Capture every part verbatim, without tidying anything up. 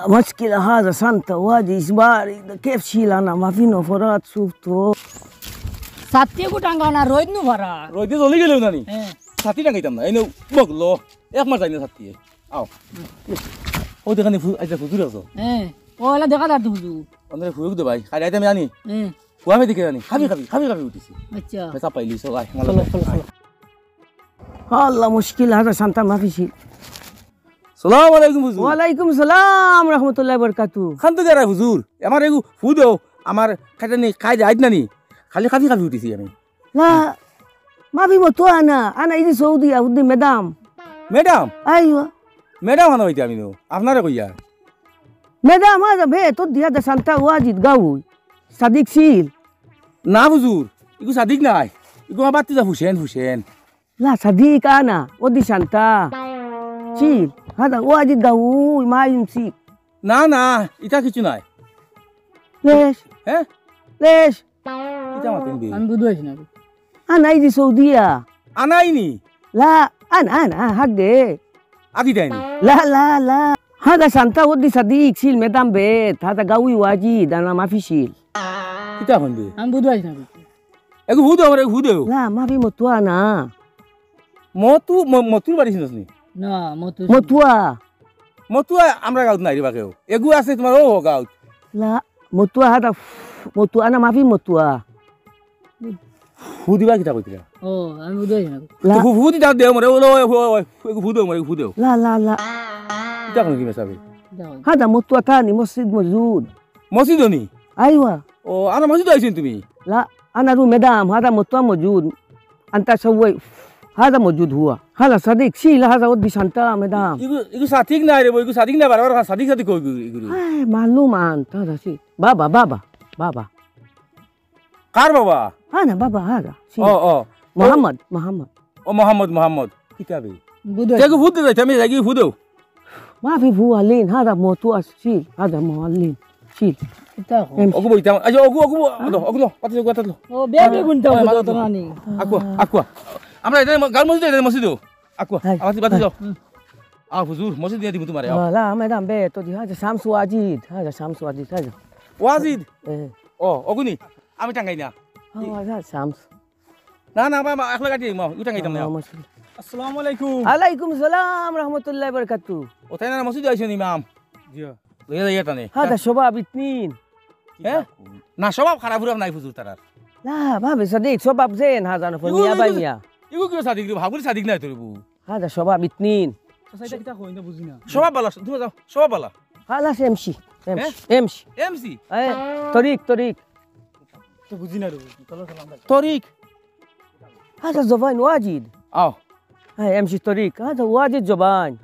মুশকিল হাজা শান্তা ওয়াজিদ ইসবার, কেফ শিলানা মাফি নফরাত সুফতো। ছাতি গু টাঙ্গাও না, রইদ নু ভরা। রইদে জ্বলি গেলেও নানি। হ্যাঁ। ছাতি টাঙ্গাইতাম না, এই নেও, বগলো, এক মাস যাই না ছাতি। আও। ও দেখানি ফু-, আইজা হুজুর আছো। হ্যাঁ। ও, এলা দেখা যার তো হুজুর। ওনারে ফুয়ুক দে ভাই, খালি আইতাম জানি। হ্যাঁ। ফুয়া আমি দেখে জানি, খাবি, খাবি, খাবি, খাবি উঠিছি। আচ্ছা। বেচা পাইলি, সব আয়, চলো, চলো, চলো। আল্লাহ, মুশকিল হাজা শান্তা মাফি শিল। সালাম আলাইকুম হুজুর। ওয়ালাইকুম সালাম রহমতুল্লাহ বরকাতু। খান তো গেরা হুজুর, আমার এগু ফু দেও, আমার খাইতে নেই, খাই দে, আইত নানি। খালি খাবি, খাবি উঠিছি আমি। লা, মাফি মতো আনা, আনা ইদি সৌদি, আউদি ম্যাডাম। ম্যাডাম? আইও। ম্যাডাম আনা হইতে আমি নো, আপনারে কইয়া। ম্যাডাম, আজ বে, তোর দিয়া দে শান্তা ওয়াজিদ গাউই। সাদিক শিল। না হুজুর, ইগু সাদিক নাই। ইগু আমার বাত্তি যা হুসেন, হুসেন। লা, সাদিক আনা, ওদি শান্তা। শিল, হাদা ওয়াজিদ গাউই, মাইম শিল। না, না, ইটা কিছু নাই। লেশ। হ্যাঁ? লেশ। ইটা মাতেন দি। আমি বুঝতে পারছি না। আনাই দি সৌদিয়া। আনাইনি? লা, আন, আন, আন, হাক দে। আকি দেয়নি? লা, লা, লা। হাদা শান্তা ওদি সাদিক শিল ম্যাডাম বেত, হাদা গাউই ওয়াজিদ, আনা মাফি শিল। কিতা হইন দি? আমি বুঝতে পারছি না। এগু হু দেও, এগু হু দেও। লা, মাফি মতুয়া না। মতু, ম-, মতুর বাড়ি চিনস নি? না, মতু। মতুয়া। মতুয়া আমরা গাউত নাই রে বাকেও। এগু আছে তোমার ও গাউত। লা, মতুয়া হাদা, মতুয়া না, মাফি মতুয়া। হু দিবা কিতা কইতরা? ও, আমি বুঝতে পারছি না। লা। তো হু, হু দিতা দেও মরে, ও, ও, ও, ও, এগু হু দেও মরে, এগু হু দেও। লা, লা, লা। কিতা কোন কি মেসাবে? যাও। হাদা মতুয়া তানি মসজিদ মজুদ। মসজিদ নি? আইওয়া। ও, আনা মসজিদ আইছেন তুমি? লা, আনারু ম্যাডাম, হাদা মতুয়া মজুদ। আন্তা সবই, হাদা মজুদ হুয়া। হালা সাদিক, শিল হাদা ওদি শান্তা ম্যাডাম। ইগু, ইগু সাদিক নাই রে বো, ইগু সাদিক নাই, বারবার সাদিক সাদিক কই ইগু, ইগু রে। হ্যাঁ, মালুম আন, তা দাসি। বাবা, বাবা, বাবা। কার বাবা? হ্যাঁ না, বাবা, হাদা। শিল। ও, ও। মোহাম্মদ, মোহাম্মদ। ও মোহাম্মদ, মোহাম্মদ। কিতাবে? বুঝো। তে এগু হু দে যাইতে, আমি যাই হু দেও। মাফি ফুয়ালিন, হাদা মতুয়া শিল, হাদা মোয়াল্লিম শিল। কিতা হো? এম- ওগু বইতাম, আচ্ছা, ওগু, ওগু, হ্যাঁ? ওগু, ওগু, পাতি যাও, পাতি যাও। ও, বেবি গুনতা হ্যাঁ, হতো মাথা তো তো। নানি। Aqua, Aqua. আমরা এটা গাল মসজিদ, এটা মসজিদ। আকুয়া, হাই, আবার বাতি হাই। যাও। হুম। আ, হুজুর, মসজিদ দিয়া দিমু তোমারে, আও। ওয়ালা, ম্যাডাম বে, তো দিহা যে শামস ওয়াজিদ, হ্যাঁ, যে শামস ওয়াজিদ, হ্যাঁ, যে। ওয়াজিদ? এ। ও, ওগুনি, আমি টাঙ্গাই না। হ্যাঁ, ওয়াজিদ শামস। না, না, বাবা, একলা গাড়ি দিমু, ইটা খাইতাম না। হ্যাঁ, মসজিদ। আসসালামু আলাইকুম। আলাইকুম সালাম রহমতুল্লাহ বরকাতু। ও তাই না, মসজিদ আইছেন ইমাম? জি। লইয়া যাইয়া টানে। হ্যাঁ, তা স্বভাব ইতনিন। হ্যাঁ? না, স্বভাব খারাপ উরাপ নাই হুজুর তারার। না, ভাবে সাদিক, স্বভাব যেন, হ্যাঁ, জানো, ইগু, মিয়া ইগু, বাই মিয়া। ইগু কিও সাদিক রে, ভাগুরি সাদিক নাই তোর বউ। হ্যাঁ, তা স্বভাব ইতনিন। আচ্ছা, এটা কিতা কই না বুঝি না। স্বভাব বালা, তুমি যাও, স্বভাব বালা। হালাস এমসি, এমসি, হ্যাঁ? এমসি। এমসি? এ, তরিক, তরিক। তো বুঝি না রে, চলো, চলো, আমরা। তরিক। আচ্ছা, জবান ওয়াজিদ। আও। হ্যাঁ, এমসি তরিক। আচ্ছা, ওয়াজিদ জবান।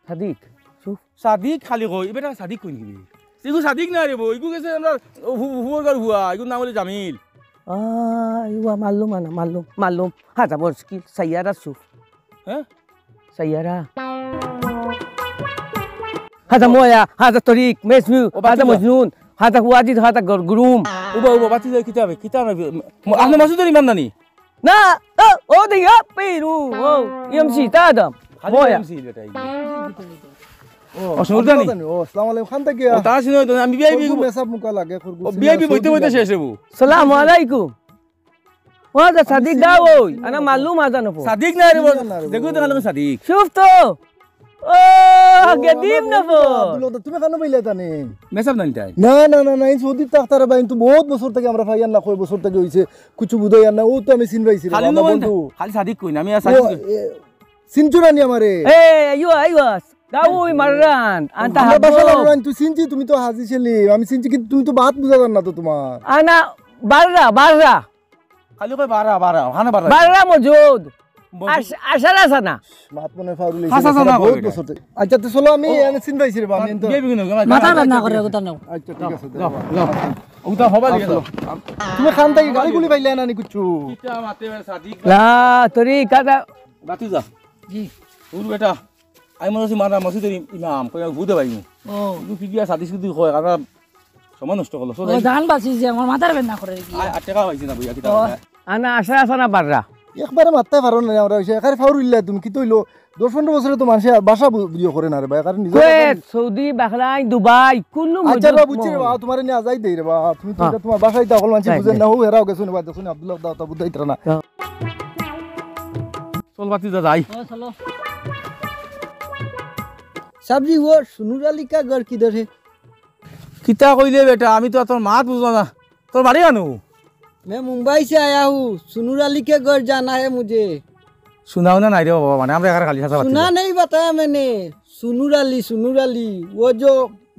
সাদিক। শু- সাদিক খালি কই, এবার সাদিক কই নিবি? ইগু সাদিক না রে বউ, ইগু গেছে আমরা হু-, হুয়ার গার হুয়া, ইগুর নাম হলো জামিল। আহ, ইউয়া মাল্লুম আনা, মাল্লুম, মাল্লুম। হাজা বরসকিল, সাইয়ারা সুফ। হ্যাঁ? সাইয়ারা। হাজা ময়া, হাজা তরিক, মেসমিউ, ও, বাতি হাজা যা। মজনুন, হাজা ওয়াজিদ, হাজা গর-, গুরুম। উবা, উবা, বাতি যাই কিতাবে, কিতাবে। আপনি মাসুদ আলী ইমাম নানি? না, ও, ও দেই, ও, পেরু, ও, এমসি, তা আদম। খালি ময়া। এমসি বেটা, এই। ও, অসুবিধা নেই। জানি, ও, আসসালামু আলাইকুম, খান থাকিয়া। ও, তা শুনো তো, আমি ভিআইপি। খরগু মেসাব মুখা লাগে, খরগু ও, সিনা ভিআইপি বইতে সৌদি বইতে লাগে। শেষ হবো। সালামু আলাইকুম। ও, দা সাদিক দা ওই, আনা মালুম আজান হবো। সাদিক না রে বল। না রে দেখো তো বল। কালো সাদিক। শুভ তো। ও, ও, গেদিম আব্দুল না বল। আব্দুল, তুমি খানো বইলে তানে? মেসাব নানি তাই? না, না, না, না, এই সৌদি তাক্তারা ভাই, কিন্তু বহুত বছর থেকে আমরা ভাই আর না, কয় বছর থেকে হইছে, কিছু বুঝাই আর না, ও তো আমি চিন পাইছি রে, খালি আমার নয় বন্ধু। খালি সাদিক কই না, আমি আর ও, সাদিক কই। এ, চিনছো না নি আমারে? এ, আইও, আইও, গাউই মাররান, আন্তা আমরা বাসা হাবো। মাররান, তুই চিনছি, তুমি তো হাজি সেলিম, আমি চিনছি, কিন্তু তুমি তো বাত বুঝা যান না তো তোমার। আনা, বাররা, বাররা। খালি কই বাররা, বাররা, ওখানে বাররা। বাররা মজুদ। মজুদ। আশ-, আশারা সানা। মাত মনে ফাউল হাসা হইছে, সানা বহুত কই বছর থেকে। আচ্ছা, তো চলো, আমি ও। এনে চিন পাইছি রে বা, আমি তো বিয়ে বিঘ্ন, মাথা ব্যথা না করে, ওটা নাও। আচ্ছা, ঠিক আছে, যাও, যাও। ওটা হবা দিয়ে যাও। তুমি খান থাকি গালি গুলি পাইলে না নি কিচ্ছু? কিতা মাতে সাদিক? না, তোর এই কাদা। বাতি যা। জি। ওর বেটা। আমি মনে হচ্ছে মারা মসজিদের ইমাম, কই বুঝতে পারিনি। ও। কিন্তু কি দিয়া সাদিস কিন্তু কয়, আমরা সময় নষ্ট করলো। ও, জান বাঁচিছে, আমার মাথার বেদনা করে কি? আ-, আর টাকা পাইছি না, বইয়া, কিতা ও। করবে? আনা, আশা, আশা না বাররা। একবারে মাততায় পারো না রে, আমরা অইছে একারে ফাউর ইল্লা তুমি কিতা অইলো? দশ পনরো বছরে তো মানষে ভাষা বু-, ইয়ে করে না রে ভাই, কারণ নিজে কুয়েত, সৌদি, বাহরাইন, দুবাই, কুল্লু আচ্ছা মজুদ রে, বুঝছি রে মোহাম্মদ। বাবা, তুমারে নিয়া যাই দেই রে বাবা, তুমি তো হ্যাঁ। ইটা তুমার ভাষায় ইতা অকল মানষে যাই, বুঝে যাই। না, ও হেরাও গেছো না, বা দেখছো না, আব্দুল্লাহ দাও, তা বুঝাইতরা না। হ্যাঁ। চল বাতি যা যাই। ও, চলো। साहब जी, वो सुनूर अली का घर किधर है? কিতা কইলে বেটা, আমি তো আর তোর মাত বুঝলাম না। তোর বাড়ি কানো? मैं मुंबई से आया हूँ, सुनूर अली के घर जाना है मुझे। হুনাও না নাই রে বাবা, মানে আমরা এখানে খালি হাসা सुना नहीं बताया मैंने, सुनूर अली, सुनूर अली, वो जो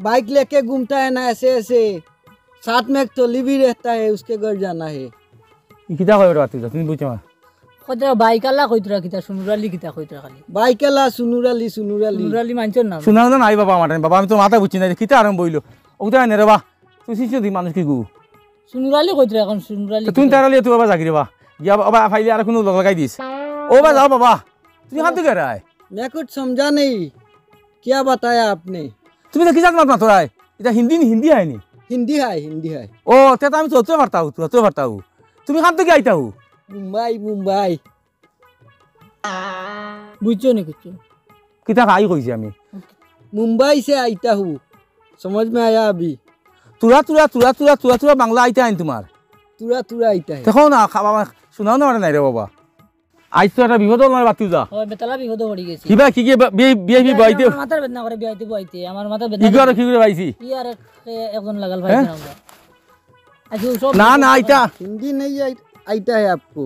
बाइक लेके घूमता है ना ऐसे ऐसे, साथ में एक टोली भी रहता है, उसके घर जाना है। ই কিতা কয় ওটা তুই? তুমি বুঝছো না? কইতরা বাইকালা কইতরা কিতা, সুনুর আলী কিতা কইতরা খালি। বাইকালা, সুনুর আলী, সুনুর আলী। সুনুর আলী মানষর নাম। হুনাও না নাই বাবা, আমার বাবা, আমি তো মাথা বুঝছি না, কিতা আরম্ভ অইলো? ওটা আনে রে বা, তুই শিশু দি মানুষ কি গু? সুনুর আলী কইতরা এখন, সুনুর আলী তো তুই কিতা? তার আলী তুই বাবা জাগি রে বা। গিয়া বাবা ফাইলে আর কোনো লগ লাগাই দিস। ও বা যাও বাবা, তুমি হাত দিকে রায়। मैं कुछ समझा नहीं, क्या बताया आपने? তুমি তো কি জাত মাত মাতরায়? এটা হিন্দি নি, হিন্দি হয়নি? हिंदी है, हिंदी है। ও, তে তো আমি চলতে পারতাও, চলতে পারতাও। তুমি কান থাকি আইতাও? মুম্বাই, মুম্বাই। বুঝছো নি কিচ্ছু? কিতা খাই কইছি আমি? मुंबई से आइता हूँ, समझ में आया अभी? তুরা, তুরা, তুরা, তুরা, তুরা, তুরা বাংলা আইতা আইন তোমার। तुरा तुरा आइता है। দেখো না, খাবা, হুনাও না, মানে নাই রে বাবা। আইজ তো একটা বিপদ অইলো না, বাতি যা। ও, বেতালা বিপদো পড়ি গেছি। কিবা, কি, কি, বি-, বি-, বি-, বি-, বিয়াইতে? আমার মাথার বেদনা করে বিয়াইতে বইতে। আমার মাথার বেদনা কি করে, করে। কি করে পাইছি? ই আর এক, এ, একজন লাগাল হ্যাঁ? পাইছে আমরা। আচ্ছা, সব না, না, আইতা। हिंदी नहीं आई-, आइता है आपको?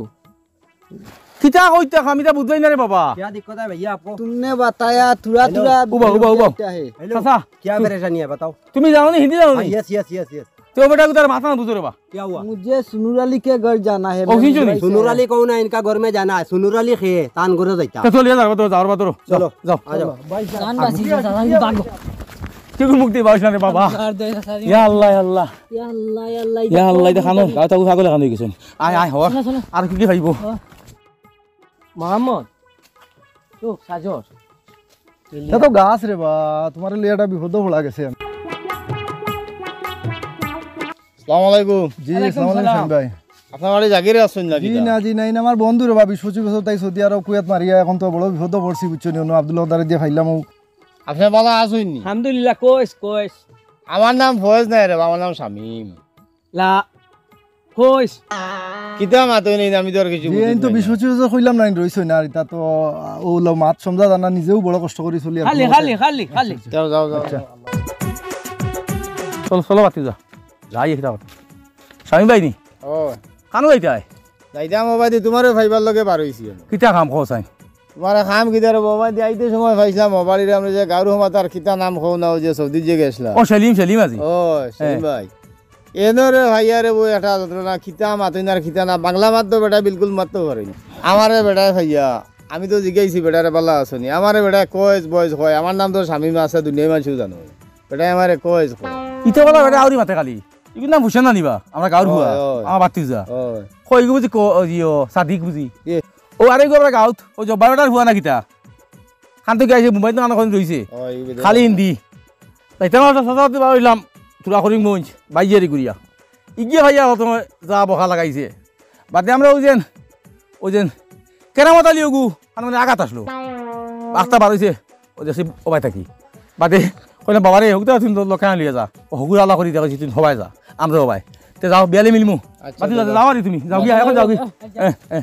কিতা কইতা, আমি তা বুঝাই না রে বাবা। क्या दिक्कत है भैया आपको? तुमने बताया थोड़ा हेलो। थोड़ा उबा, उबा, उबा। आइता है। हेलो। চাচা, क्या तु-, परेशानी है बताओ? তুমি জানো না, হিন্দি জানো না? हाँ, यस, यस, यस, यस। তো বেটা, তার মাথা না বুঝো রে বা। क्या हुआ? मुझे सुनूर अली के घर जाना है, ও, मैं চিনছো নি? मुंबई से सुनूर आया। अली कौन है? इनका घर में जाना है। सुनूर अली खे, तान घरे जाइता। তো চল, যাও, যাও, যাও, যাও। চলো। যাও। आ जाओ। জান বাঁচি গেছে, আমি ভাগো। কেউ মুক্তি পাস না রে বাবা। আর দে, স্যার। ইয়া আল্লাহ, ইয়া আল্লাহ। ইয়া আল্লাহ, ইয়া আল্লাহ, ইয়া আল্লাহ, ইটা খানো, গাও তাও ছাগলে খানো হয়ে গেছে। আয়, আয়, হর। শোনো, শোনো। আর কি কি পাইবো? ও। মোহাম্মদ, চুপ, সাজর। তা তো গাছ রে বা, তোমার লিয়ে একটা বিপদ পড়া গেছে। আসসালামু আলাইকুম। জি, ওয়ালাইকুম আসসালামু আলাইকুম, সালাম। শামীম ভাই। আপনার বাড়ি জাগিরে আছেন না জি কিনা? না, জি না, ইনা আমার বন্ধু রে বা, বিশ পঁচিশ বছর তাই সৌদি আরব কুয়েত মারিয়া, এখন তো বড় বিপদ পড়ছি, বুঝছো নি? অন্য আব্দুল কদারে দিয়া ফাইলাম ও। আপনি ভালা আছেন নি? আলহামদুলিল্লাহ, কইস, কইস। আমার নাম ফয়েজ নাই রে বা, আমার নাম শামীম। লা, কইস। কিতা মাতই নাই, আমি তো আর কিছু জি, বুঝি এই তো নাই। বিশ পঁচিশ বছর কইলাম না, রইছই না, আর ইটা তো, আহ, ও লো মাত সমঝা জানা, নিজেও বড় কষ্ট করি চলি আর খালি, কোনো খালি, মতে। খালি, খালি। আচ্ছা, আচ্ছা। যাও, যাও, যাও, আচ্ছা। যাও। চলো, চলো, বাতি যা। যাই একটা কথা। শামীম ভাই নি? ও। কানো যাইতায়? যাইতাম ও বাদি, তোমারে ফাইবার লগে বার হইছি আমি। কিতা কাম কও চাই? তোমার কাম কিতা রে বাবা, দি আইতে সময় পাইছিলাম, ও বাড়ির আমরা যে গাউর হমাতার কিতা নাম কও না, ও যে সৌদি যে গেছলা। ও সেলিম, সেলিম আজি। ও, সেলিম হ্যাঁ। ভাই। এনরে ভাইয়া রে বউ একটা যন্ত্রণা, কিতা মাতইন আর কিতা না, বাংলা মাত তো বেটা বিলকুল মাততে পারে না। আমারে বেটায় ভাইয়া, আমি তো জিগাইছি বেটারে বালা আছো নি, আমারে বেটায় কয়েস বয়েস কয়, আমার নাম তো শামীম আছে, দুনিয়ার মানুষও জানো। বেটায় আমারে কয়েস কয়। ইতে বলা বেটা আউরি মাতে খালি। ইগুর নাম হুসেন না নিবা, আমরা গাউর হুয়া, ওই, ওই। আমার বাতি যা। ওই। কয় ইগু বুঝি ক-, ও, ইয়ো, সাদিক বুঝি। এ। ও আরে গো আমরা গাউত, ও জব্বার বেটার হুয়া না কিতা? খান তো গিয়া মুম্বাইত না খান রইছে। ওই, ইগু খালি হিন্দি। তাই তেমন একটা সাথে সাথে বার হইলাম, তুরা করিমগঞ্জ, বাইজারি ঘুরিয়া। ইগিয়ে ভাইয়া কত যা বকা লাগাইছে। বাদে আমরা ওই যেন, ওই যেন, কেরামত আলী ওগু, আর মানে আঘাত আসলো। আখতা বার হইছে, ও দেখছি, ও ভাই থাকি। বাদে কইলাম, "বাবা রে, হুকতা তুই তো লোকে আনিয়া যা। ও হুকুর আল্লাহ করি দেখছি, তুই হবাই যা, আমরা হবাই।" তে যাও, বিয়ালে মিলমু। আচ্ছা, বাদে আচ্ছা, যাও, যাও। যাও রে তুমি, যাও গিয়া, এখন যাও গিয়া। আচ্ছা। এ, এ।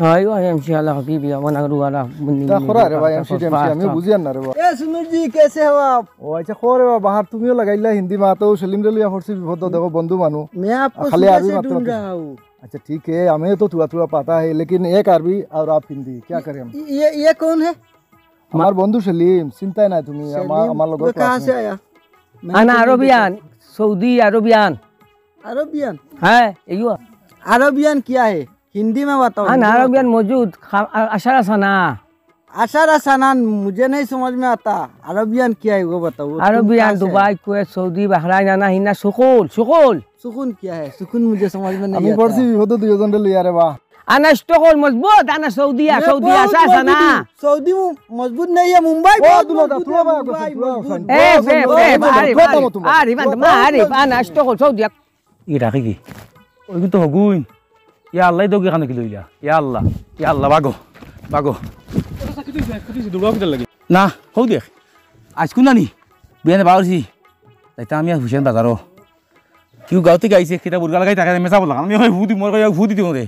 হয়, ও এমসি আলা হকি বিয়া, মনে করু আলা, বুন্দি তা বুন্দি খরা রে ভাই, পাতা এমসি টেমসি, পাতা। আমিও বুঝি আর না রে বাবা। এ, সুনুর জি, কেসে হো আপ? ও আচ্ছা, খো রে বাবা, বাহার তুমিও লাগাইলা হিন্দি মাতো, সেলিম রে লইয়া পড়ছি বিপদ, দেখো বন্ধু মানু। मैं आपको খালি सुबह আরবি से মাতো ढूंढ মাতো। रहा हूँ। अच्छा, ठीक है, हमें तो थोड़ा थोड़ा पता है, लेकिन एक अरबी और आप हिंदी, क्या करें हम? ये, ये कौन है? আমার বন্ধু সেলিম, চিন্তায় নাই তুমি, আমার, সেলিম, আমার লগর वो कहाँ classmate। से आया? मैं अना तो नहीं अरबियन, देखा। Saudi Arabian. अरबियन? हाँ, यो। अरबियन क्या है? हिंदी में बताओ, अना हिंदी में अरबियन बताओ। मौजूद, खा-, अ-, अशारा सना। अशारा सना, मुझे नहीं समझ में आता। अरबियन क्या है, वो बताओ, वो तुम अरबियन, कहाँ से आए? दुबई, कुवैत, सऊदी, बहराइन, अना हिना, सुकुल, सुकुल। सुकुन क्या है? सुकुन मुझे समझ में नहीं आता। আমি পড়ছি বিপদো দুইজন রে লইয়া রে বা। আনা স্টকহোলম মজবুত, আনা সৌদিয়া, मैं সৌদিয়া, बहुत আসা, আসা না। मजबूत हूँ। सऊदी मु-, मजबूत नहीं है, मुंबई ও, बहुत দুলা দা, মজবूত তুলা है, বা মুম্বাই কইছে, তুলা মজবুত। কইছে। এ, বহুত এ, মজবুত, এ, বহুত আরে, মজবুত, আরে, বহুত মজবুত। আরে, বান্দা, মা, আরে, আনা স্টকহোলম, সৌদিয়া। এটা কি? ওই কিন্তু হগুইন। ইয়া আল্লাহ, ই দৌগি কানো কিলা অইলা? ইয়া আল্লাহ, ইয়া আল্লাহ, বাগো, বাগো। না, হউ দেখ, আইজকু নানি, বিয়ানে বাউরছি। যাইতাম আমি আর হুসেন বাজারো। কিউ গাঁও থাকি আইছে, কিতা বুরগা লাগাই থাকে, মেসা বললাম। আমি ওই ফু দি, মোর কই ফু দি দিমু রে।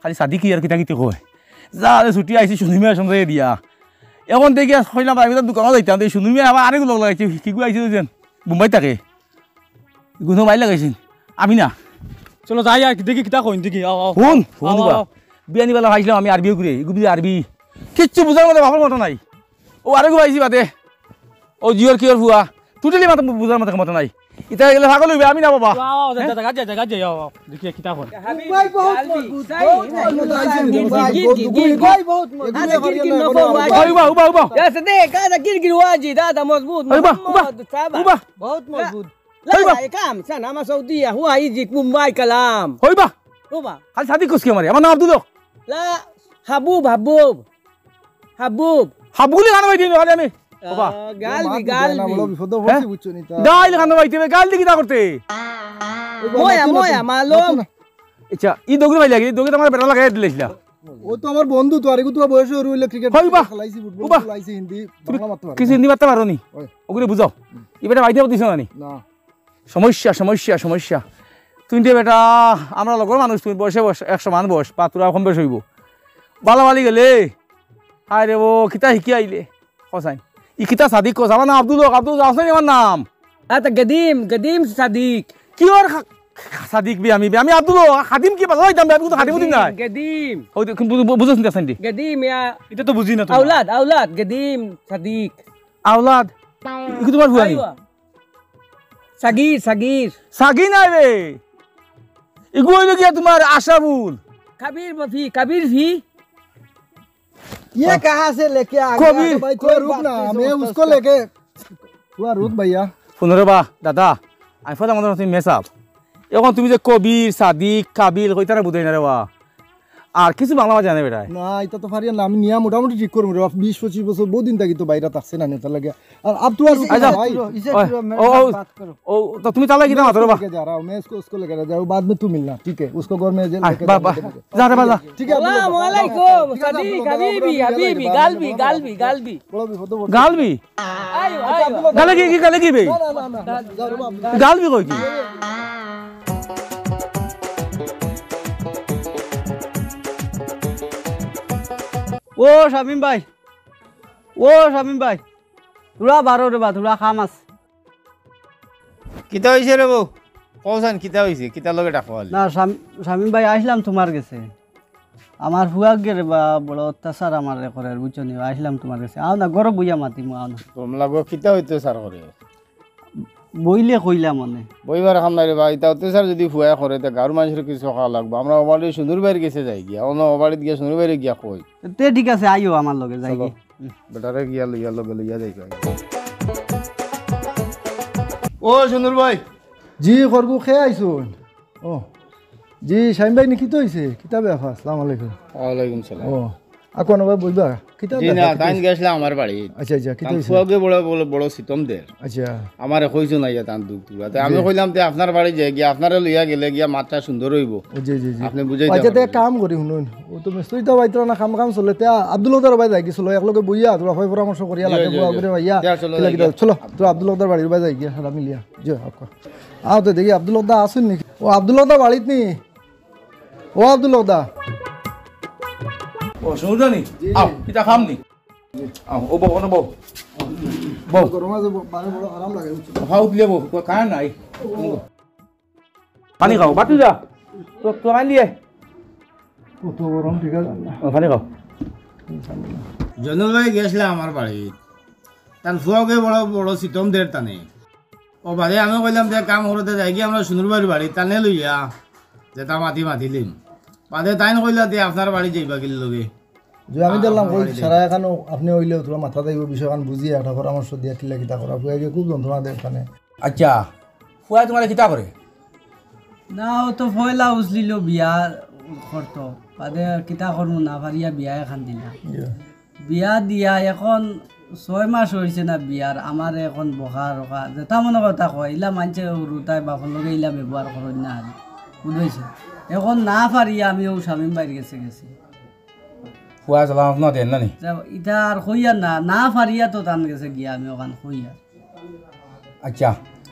খালি সাদিকি আর কিতা কিতি কয়। যা রে ছুটি আইছি, শুনি মিয়া সমঝাই দিয়া। এখন দেখি আর কইলাম, আমি তো দোকানো যাইতাম, দেখি শুনি মিয়া আবার আরেক লগ লাগাইছে, কিগু আইছে বুঝছেন? বোম্বাই থাকে। ইগুনো মাইর লাগাইছেন। আমি না। চলো যাই আর দেখি কিতা কইন, দেখি, আও, আও। হুন, হুন আও, দিবা। আও। বিয়ানি বেলা পাইছিলাম আমি আরবি করে, ইগু বুঝি আরবি। কিচ্ছু বুঝার মতো বাপর মতো নাই। ও আরেকগু পাইছি বাদে। ও জিওর কিওর ফুয়া। Totally মাথা বুঝার মতো ক্ষমতা নাই। ইতা গেলে পাগল অইবে, আমি না বাবা। আও, আও, যা, যা, যা, যা, যা, আও, আও। দেখি কিতা কইন। ভাই বহুত মজবুত, ভাই বহুত মজবুত। ভাই বহুত মজবুত। আচ্ছা, কিন, কিন, নকল, আচ্ছা। ওই বা, উবা, উবা। দাদা, কিন, কিন, ওয়াজি, দাদা, মজবুত, ওই বা, উবা, মোহাম্মদ, সাবা। উবা। বহুত মজবুত। লা, ওই বা। লা, এ কাম, সানা, মা সৌদি, হুয়া, ইজিপ্ট, মুম্বাই, কালাম। ওই বা। ওবা। খালি সাদিক কস কিতা আমারে? আমার নাম আব্দুল হক। লা, হাবুব, হাবুব। হাবুব। হাবুলি কানো বাইতে আমি? ওবা। আহ, গালবি, গালবি। বড় বিপদ হ্যাঁ? পড়ছি, বুঝছো নি তা? গাইল কানো বাইতে, গাইল দি কিতা করতে? ওই বা, ময়া, মাতু না ময়া, তুমি, মালুম। মাতু না। আচ্ছা, ই দৌগি ভাই লাগে, ই দৌগি তো আমার বেটা লাগাই দিলাইছিলা। ও তো আমার বন্ধু, তো আরেকু তো বয়স হইলে ক্রিকেট হইবা। খেলাইছি, ফুটবল তুমি খেলাইছি, হিন্দি, তুমি বাংলা মাততে পারে কিছু না। হিন্দি মাততে পারো নি? ওই। ওগুলো বুঝাও। হুম। ই বেটা বাইতে দিছো না নি? না। সমস্যা, সমস্যা, সমস্যা। তুমি যে বেটা, আমরা লগর মানুষ, তুমি বয়সে বয়স, এক সমান বয়স, বা তোরা কম বয়স হইব। বালা বালি গেলে, হায় রে ও, কিতা হিকি আইলে? কসাই। ই কিতা সাদিক কস? আমার নাম আব্দুল হক, আব্দুল হক, আমার নাম। আ, তা গদিম, গদিম সাদিক। কি ওর খা-, খা-, সাদিক বে আমি, বে আমি আব্দুল হক, খাদিম কি বাজার যাইতাম বে, আমি কিন্তু খাদিম দিন নাই। গদিম। ওই তো, কিন্তু বু-, বু-, বুঝছ না, সাইন্ডি? গদিম, ইয়া। এটা তো বুঝি না তো। আওলাদ, আওলাদ, গদিম সাদিক। আওলাদ? ই কি তোমার ফুয়া নি? আইওয়া। সাগির, সাগির। সাগির নাই রে। ইগু হইল গিয়া তোমার আশাবুল। কাবির ফি, কাবির ফি। ये कहाँ से लेके आ गया? कबीर। भाई, थोड़ा रुक ना, मैं उसको लेके, थोड़ा रुक भैया। হুনো রে বা, দাদা, আমি ফলে মনে তুমি মেসাব। এখন তুমি যে কবির, সাদিক, কাবিল, কইতা না বুঝাই না রে বা। আর কিছু বাংলা মাঝে জানে বেটায়। না, এটা তো পারি না, আমি নিয়া মোটামুটি ঠিক করবো রে বা। বিশ পঁচিশ বছর বহু দিন থাকি তো বাইরে থাকছে না, নেতা লাগে। আর আব তো আর আচ্ছা, ভাই। इसे ओए, पूरा मेरे ओ, साथ ओ, बात करो। ओ, तो तुम्हें ताला कितना मारो बा? लेके जा रहा हूँ मैं, इसको, उसको लेके जा रहा हूँ, बाद में तू मिलना, ठीक है? उसको घर में जे-, आए, लेके बा, जा, बा, लेके जा। जा रे बा, जा। ठीक है, अस्सलाम वालेकुम, ठीक है, सादिक, हबीबी, हबीबी, गालबी, गालबी, गालबी। बड़ा भी फोटो, फोटो। गालबी? आयो, आयो। गाले की, की गाले की बे? ना, ना, ना, ना, ना। जा रे बाप। गालबी कोई की? ओ शामीम भाई, ओ শামিম ভাই, থুড়া বারো রে বা, থুড়া কাম আছে। কিতা অইছে রে বউ? কওছাইন কিতা অইছে? কিতা লগে ডাকো আলি? না, শাম-, শামিম ভাই, আইছলাম তুমার গেছে। আমার ফুয়াগে রে বা, বড় অত্যাচার আমারে করের, বুঝছো নি? আইছলাম তুমার গেছে। আও না, ঘরো বইয়া মাতিমু, আও না। কমলা গো, কিতা অত্যাচার করে? বইলে কইলাম অনে। বইবার কাম নাই রে বা, ইতা অত্যাচার যুদি ফুয়ায় করে, তে গাঁওর মানষর কিছু কওয়া লাগবো। আমরা অবাড়ি সুন্দর ভাইর গেছে যাইগিয়া, অনো অবাড়িত গিয়া সুন্দর ভাইরে গিয়া কই। তে ঠিক আছে, আইও আমার লগে, যাইগি। চলো। হুম। বেটারে গিয়া লইয়া লগে লইয়া যাইগি। ও সুন্দর ভাই। জি, খরগু খে আইছুন। ও। জি, শামিম ভাই, নি কিতা অইছে? কিতা ব্যাপার? আসসালামু আলাইকুম। ওয়ালাইকুম সালাম। ও, আকো না ভাই, বইবা। কিতা জি না, ব্যাপার? কিতা তাইন অইছে? গেছলা আমার বাড়ি। আচ্ছা, আচ্ছা, কিতা তান অইছে? ফুয়াগে বড়, বড়, বড় সিতম দের। আচ্ছা। আমারে কইছইন আইয়া তান দুখ তুলা। তে আমি জি। কইলাম, তে আপনার বাড়ি যাই গিয়া, আপনারে লইয়া গেলে গিয়া মাতটা সুন্দর অইবো। ও, জি, জি, জি। আপনে বুঝাইতা আচ্ছা, তে পারবেন। কাম করি, হুনুন। ও তো মেস্তুরি তো বাইতরা না, কাম কাম চলে। তে আব্দুল হকদার ভাই যাই গেছিল, একলগে বইয়া, তোরা হয় পরামর্শ করিয়া জি, লাগে, জি, বুয়া জি। করে ভাইয়া। তে চলো, কিলা যাই কিতা? গিয়া। চলো, তোরা আব্দুল হকদার বাড়ির বাড়ি যাই গিয়া, সারা মিলিয়া। জি, আপকা। আও তো দেখি আব্দুল হকদা আছইন নি? ও আব্দুল হকদা বাড়িত নি? ও আব্দুল হকদা। ও, শুনছো নি? জি। আও, কিতা খাম নি? জি। আও, ও বউ, ও বউ। বউ। গরম আছে, বউ, মানে বড় আরাম লাগে, বুঝছো? খাও দিলে বউ, তো খায় নাই। পানি খাও, বাটু যা। তো, তো আইন দিয়ে। কত গরম, ঠিক আছে না? ও, পানি খাও। জনুল ভাই গেছলা আমার বাড়ি। তান ফুয়াগে বড়, বড় সিতম দের তানে। ও বাদে আমি কইলাম যে কাম করতে যাই কি আমরা সুন্দর ভাইর বাড়ি, তানে লইয়া যেতা মাতি মাতিলিম। বাদে তাইন কইলা যে আপনার বাড়ি যাইবা কিল লগে। যে আমি দেখলাম আমার কই বাড়ি সারা যাইবা। এখানো আপনি অইলেও তোরা মাথা যাইব বিষয় খান বুঝিয়া একটা পরামর্শ দিয়া কিলা কিতা করা। ফুয়াগে খুব যন্ত্রণা দেয় ওখানে। আচ্ছা, ফুয়ায় তোমারে কিতা করে? না, ও তো পয়লা উছলিল বিয়া করতো। বাদে কিতা করমু না পারিয়া বিয়া এখান দিলা। ইয়া। বিয়া দিয়া এখন ছয় মাস অইছে না বিয়ার, আমারে এখন বকা রকা, যেতা মনে কথা কয়, ইলা মানষে হুরুতায় বাপর লগে ইলা ব্যবহার করইন না আর। বুঝছো? এখন না পারিয়া আমি অউ শামীম ভাইর গেছে গেছি। ফুয়া সালাম আপনা দেন না নি? ইতা আর কইয়ার না, না পারিয়া তো তান গেছে গিয়া আমি অখান কইয়ার। আচ্ছা,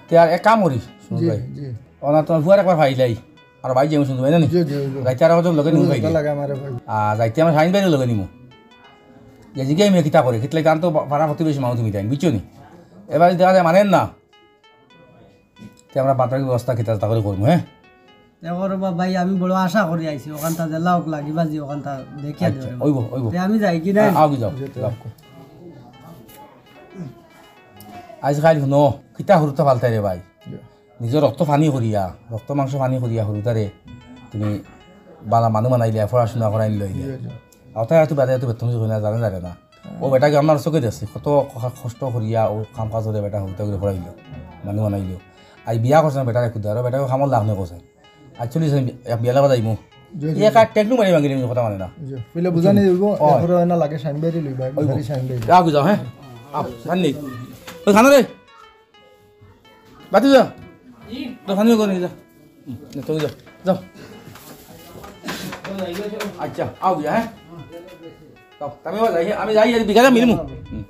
তে আর এক কাম করি, শুনুন জি, ভাই। জি। অনা তুমার ফুয়ার একবার পাইলাই, আর ভাই যেমন শুনতে পাই না নি? জি, জি, জি। যাইতে আর একজন লগে নিমু ভাই। লাগে আমার ভাই। আ, যাইতে আমার শামীম ভাইরে লগে নিমু। যে জিগাই মিয়া কিতা করে, কিতা লাগি তান তো পাড়া প্রতিবেশী মানুষ তুমি তাইন, বুঝছো নি? এবার দেখা যায় মানেন না। তে আমরা বাদ বাকি ব্যবস্থা কিতা তা করি করমু, হ্যাঁ? দেখো রে বা ভাই, আমি বড় আশা করি আইছি, অখানতা জেলা হোক লাগি বাজি, অখানতা দেখিয়া আচ্ছা, দেবে। অইবো, অইবো। তে আমি যাই কি না? আ-, আও কি যাও, যাও। আইজ কাইল হুনো, কিতা হুরুতা ফালতায় রে ভাই? নিজর রক্ত পানি করিয়া, রক্ত মাংস পানি করিয়া হুরুতারে তুমি বালা মানুষ বানাইলে, পড়াশোনা করাইল লইলে। জি, জি। আর তাই একটু বাদে একটু বেতন করি না, জানে জানে না। ও বেটাকে আমার চোখে দেখছি, কত ক-, কষ্ট করিয়া ও কাম কাজ করে বেটা হুরুতা করে পড়াইল, মানুষ বানাইল। আই বিয়া করছে না বেটারে খুদা, আর বেটাকে কামর লাভ নেই করছে। আর চল্লিশ এক বিয়ালা বাজাইমু। জি, জি, এ কার জি। টেকনু মারি ভাঙিলে কথা মানে না। জি। বুঝলে বুঝানি দিব, অয়। এরপরে হয় না লাগে শাইন বাইরে লইবা, অয়। বিহারি শাইন বাইরে। আও, যাও, হ্যাঁ? আও, শাইন নেই। ওই খানা রে। বাতি যা। তো খানি করে যা। হুম, নে, তুমি যাও। যাও। আচ্ছা, আও গিয়া, হ্যাঁ? যাও, আমি আবার যাই, আমি যাই, আজ বিকালে মিলমু। হুম।